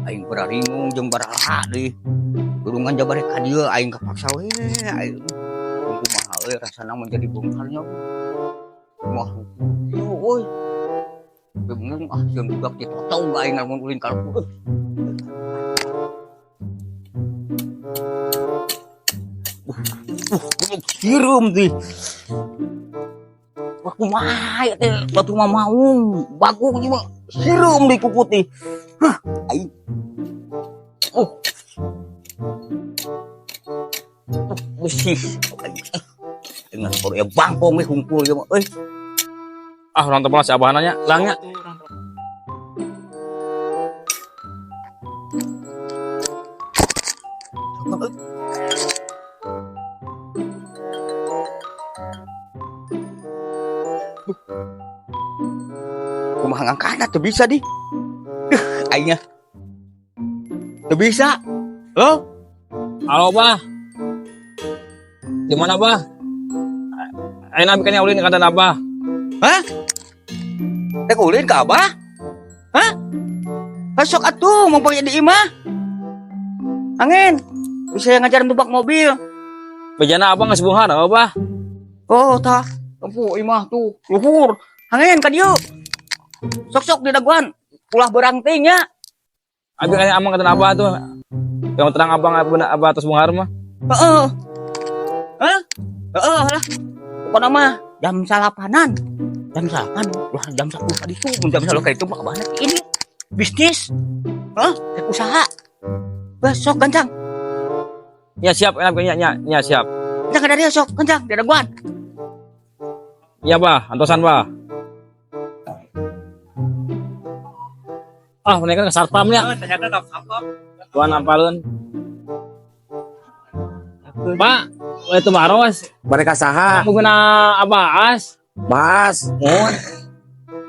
Aing bararingung jeung barala deui. Durungan jabare ka dieu aing kapaksa we aing. Kumaha euy rasana mun jadi bongkarnya. Wah, kieu euy. Bingung ah jeung budak ditotong aing lamun ulin ka lembur. Goblok sireum teh. Wah, kumaha ieu teh batu mah maung, bagong ieu mah sireum di kuku teh. Hah, aing. Besih. Dengan baru ya bangkong we hungkul ieu mah euy. Ah, orang telepon si abah nanya, langnya. Kumaha ngangkana teu bisa di. Aingnya. Teu bisa. Halo? Halo, Bah. Di mana, Bah? Ayo nabi kan ulin kata Abah. Hah? Rek ulin ka Abah? Hah? Besok atuh mau pakai di imah. Angin. Bisa ngajarin tebak mobil. Bejana Abah geus beunghar, Abah. Oh, tah. Empu imah tuh luhur. Angin ka dieu. Sok-sok di daguan. Ulah berang teuing nya. Abi kan amang kata Abah tuh. Yang terang abang abah atas beunghar mah. Heeh. Hah? Heeh lah. Pokona mah jam salapanan. Jam salapan, wah jam 10 tadi tuh, jam 10 kayak itu mah abahna ini bisnis. Hah? Rek usaha. Besok gancang. Ya siap, enak ya, ya, ya siap. Gancang ada dia sok, gancang di daguan. Ya bah, antosan bah. Ah, mereka ke satpamnya. Ternyata tak satpam. Tuan ampalun. Pak, itu maros. Mereka saha? Pengguna Abbas. Bahas. Mohon.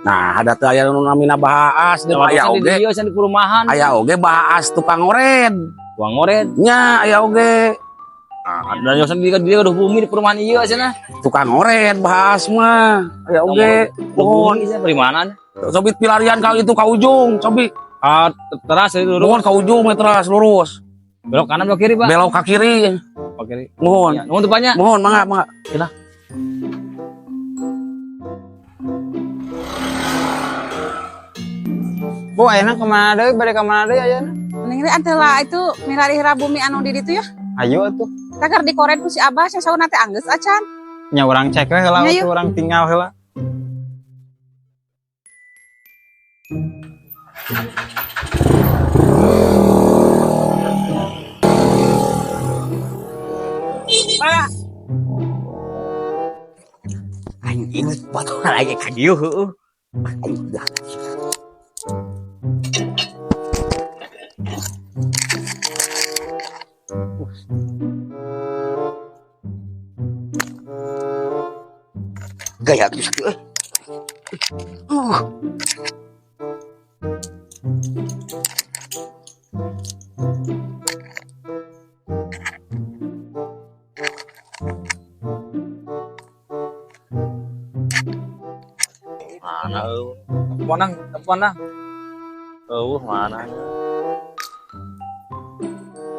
Nah, ada teu aya nu namina Baas di aya oge. Di di perumahan. Aya oge Baas tukang ngored. Tukang ngored. Nya aya oge. Nah, ada yang sendiri dia udah bumi di perumahan ieu cenah. Tukang ngored Baas mah. Aya oge. Mohon cenah di mana? Cobi pilarian ka itu ka ujung, cobi. Ah, teras lurus. Mohon ka ujung teras lurus. Belok kanan belok kiri, Pak. Belok ke kiri. Belok kiri. Mohon. Ya, nuhun teu banyak. Mohon, mangga, mangga. Lah. Bu, ayeuna kemana deui? Bade ka mana deui ayeuna? Mending we ante lah itu milari heula bumi anu di ditu ya. Ayo atuh. Tagar dikoret ku si Abah sia sauna teh anggeus acan. Nya urang cek we heula Nya, atuh urang tinggal heula. Pak. Aing inget batu lagi ka dieu heueuh. Aing udah. Gaya geus kieu euy. Mana eueuh? Telepon nang, telepon nang. Eueuh mana?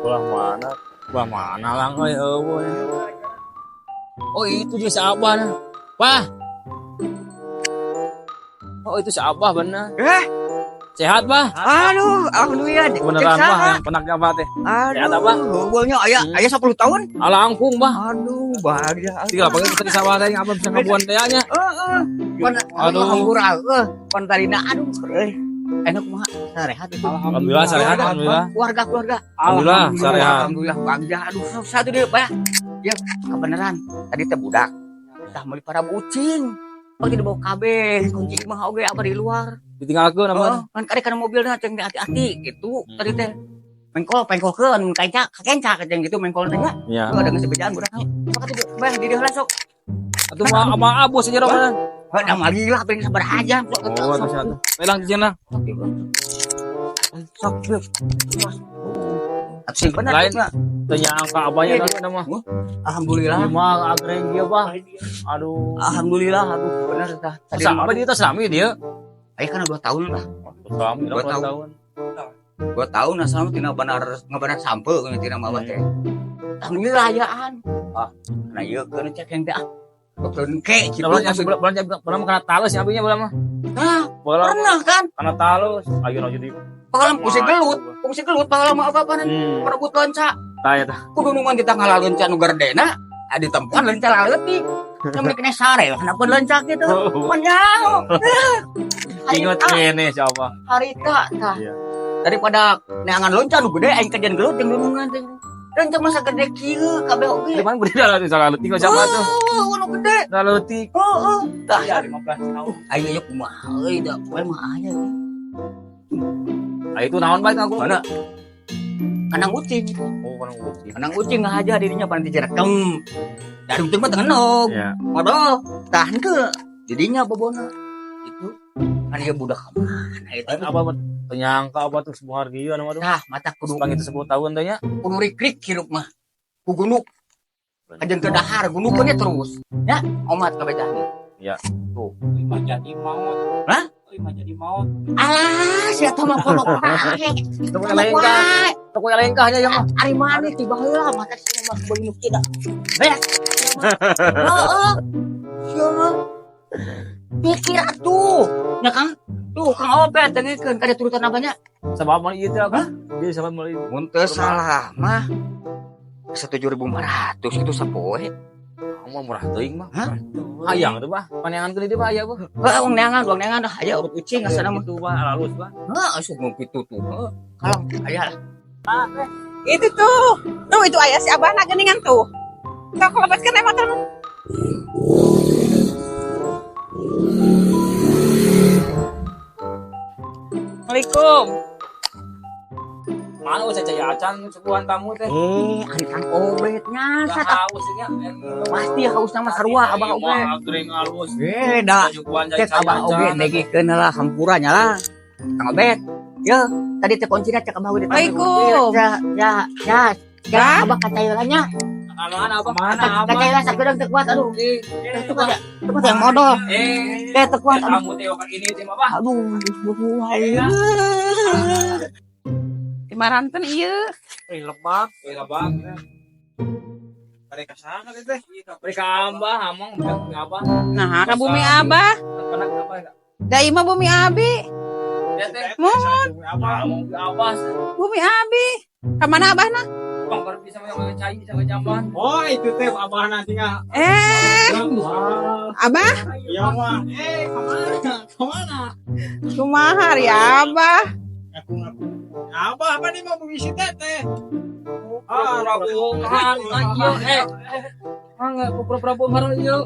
Ulah mana? Ulah mana lang euy eueuh. Oh itu dia si Abah nah. Wah. Oh itu si Abah bener. Sehat, Bah? Aduh, alhamdulillah. Beneran, Bah, yang penaknya Abah teh. Aduh, Sehat, Abah? Heueuhnya aya 10 tahun. Alangkung, Bah. Aduh, bahagia. Tinggal pakai bisa di sawah teh Abah bisa ngabuan teh nya. Heeh. Pan Aduh. hampura heueuh. Pan tadina aduh euy. Enak kumaha? Sarehat itu. Alhamdulillah sarehat, alhamdulillah. Keluarga keluarga. Alhamdulillah, sarehat. Alhamdulillah bahagia. Aduh, satu deh, Pak. Ya, kebenaran. Tadi teh budak. Tah meuli para bucing. Oh, tidak bawa kabeh, kunci mah oge apa di luar. Ditinggalkeun apa? Heeh, kan kare kana mobilna ceng hati-hati gitu. Tadi teh mengkol pengkolkeun kaca kakenca ceng gitu mengkol teh nya. Iya. Tuh ada geus bejaan budak. Sok atuh bah di dieu heula sok. Atuh mah ama abus aja roh. Heuh, da mah lila pengen sabar aja sok. Oh, atuh atuh. Pelang di sana. Sok sok. Atuh sing bener Lain. mah. Teu nyangka abahnya dah mah. Alhamdulillah. Ieu mah agreng ieu, Bah. Aduh. Alhamdulillah aduh bener tah. Tadi Sama dia tas rame dia. Aya kan 2 tahun lah. Rame 2 2 tahun. 2 tahun asal tina bandar ngabanar sampe tina mah teh. Alhamdulillah ayaan. Ah, nah ieu keun cek yang teh ah. Keun ke gitu. Belum belum belum belum kena talus ya abinya belum mah. Nah, Belum pernah kan? kena talus. Ayo no jadi. Pengalaman kungsi gelut pengalaman apa apa perebut lenca. Tah ya tah. Kudu nungan kita ngalah lenca nu gardena, adi tempuan lenca laleutik. Yang kena sare, kenapa lenca gitu? Menyaho. Ingat kene siapa? Harita tah. Iya. Daripada neangan lenca nu gede aing kajian gelut jeung nunungan teh. Lenca masa gede kieu kabeh oge. Di mana beri lah salah leutik siapa tuh? Oh, nu gede. Salah leutik. Heeh. Tah, Ya 15 tahun. ayo ieu kumaha euy da poe mah aya. Ah itu naon bae aku. Mana? Kandang ucing. Oh, kandang ucing. Kandang ucing ngahaja dirinya pan dijerekem. Dari ucing mah tengenog. Iya. Modal tahan ke jadinya bobona itu kan ieu budak ka mana itu. Apa penyangka apa tuh sebuah harga anu aduh. Tah mata kudu Bang itu 10 tahun teh nya. Kudu rikrik hirup mah. Ku gunuk. Kajen ke dahar gunukeun terus. Ya, omat kabeh. Ya. Tuh. Mah jadi maut. Hah? Euy mah jadi maut. Alah, sia teh mah kolok wae. Toko lengkah. Toko lengkahnya ya mah. Ari maneh ti baheula mata sia mah beunuk tidak. Beres. Heeh. Sia mah. Pikir atuh. Ya Kang. Tuh Kang Obet dengekeun kada turutan abahnya. Sabab mah ieu teh apa? Dia sabab mah ieu. Mun teu salah mah 1.500 itu sapoe. Mah murah teuing mah. Hah? Hayang tuh bah. Paneangan keun dieu bah aya bah. Heuh, uang neangan, uang neangan dah aya urut ucing asana mah. Itu bah alus bah. Heuh, asup mun kitu tuh. Heuh, kalem aya lah. Itu tuh. Tuh itu ayah si Abah na geuningan tuh. Sok lebetkeun emang motor. Assalamualaikum. Mana usah caya acan suguhan tamu teh. Eh, ari Kang Obet nya Haus nya. Pasti haus nama sarua Abah Obet. Gering halus. Beda. Suguhan Cek Abah Obet degikeun lah hampura nya lah. Kang Obet. Yo, tadi teh kuncina cek Abah udah. Assalamualaikum. Ya, ya, ya. Ya, Abah kacayeulah nya. Mana abah? Mana abah? Kacayeulah sakedeung teu kuat aduh. Teu kuat ya. Teu kuat yang modal. Eh, Eh, teu kuat aduh. tamu teh ini teh abah. Aduh, aduh. Di maranten ieu. Eh, lebak, eh lebak. Mereka sangat teh. Mereka abah, among abah. Nah, ka bumi Abah. Kena apa ya? Da ieu mah bumi abi. Ya teh. Mohon Abah, among abah. bumi abi. Ka mana Abahna? Bang baru bisa yang cai bisa jamban. Oh, itu teh abah nanti nggak. Eh, Abah, Iya mah. Eh, kemana? Kemana? kumaha ya Abah? Ngaku ngaku. Abah apa nih mau bumi si teteh? Pura-pura bohongan, ieu eh. Mangga pura-pura bohongan ieu.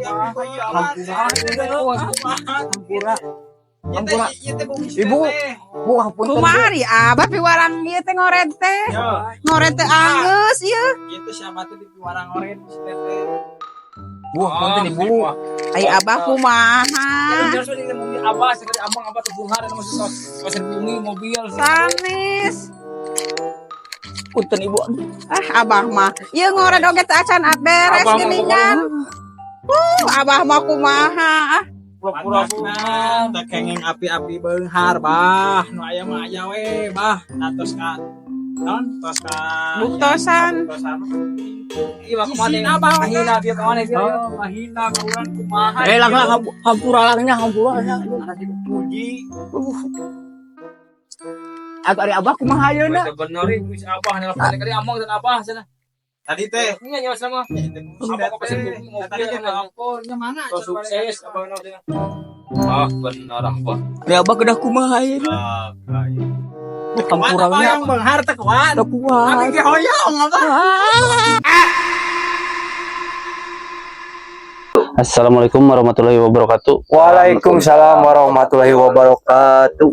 Hampura. Hampura. Ibu. Bu, hapunten. Kumaha ya Abah piwarang ieu teh ngored teh. Ngored teh anggeus ieu. Itu siapa tuh di warang oren si teteh? Bu, hapunten Ibu. Ai Abah kumaha? Abah sekali amang abah tuh bunga dan masih pasir bumi mobil. Sanes. Punten Ibu. Ah, Abah mah. Ieu ngored oge teh acan beres Abah mah geuningan. Abah mah kumaha? Ah, Pura-pura bohongan. Teu kenging api-api beunghar bah. Nu aya mah aya we bah. Natos ka non tos ka Buktosan. Buktosan. Iya mah kemana? Isin abah. Mahina dia kemana dia? Oh, mahina ka urang kumaha. Eh, lang lang hampura langnya, hampura nya. Puji. Atau ari Abah kumaha ayeuna? Bener ibu si abah nelpon kali amang dan abah sana. Tadi teh Iya nyawa sama. Abah kok pasir bumi mobil. Tadi teh nelpon nya mana? So sukses abah nelpon. Ah benar abah. Ari Abah kedah kumaha ayeuna? Bu, hampura Apa nya. yang beunghar teh kuat? Teu kuat. Abi ge hoyong abah. Assalamualaikum warahmatullahi wabarakatuh. Waalaikumsalam warahmatullahi wabarakatuh.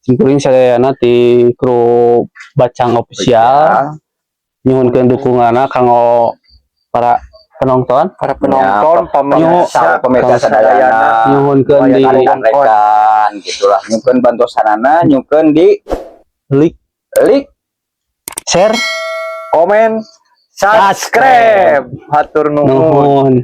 Simkuring sadayana ti kru Bacang Official nyuhunkeun dukunganna kanggo para penonton, Para penonton, pemirsa, pemirsa sadayana, nyuhunkeun di rekan-rekan gitulah, nyuhunkeun bantosanana, nyuhunkeun di like, like, share, komen, subscribe. Hatur nuhun. nuhun.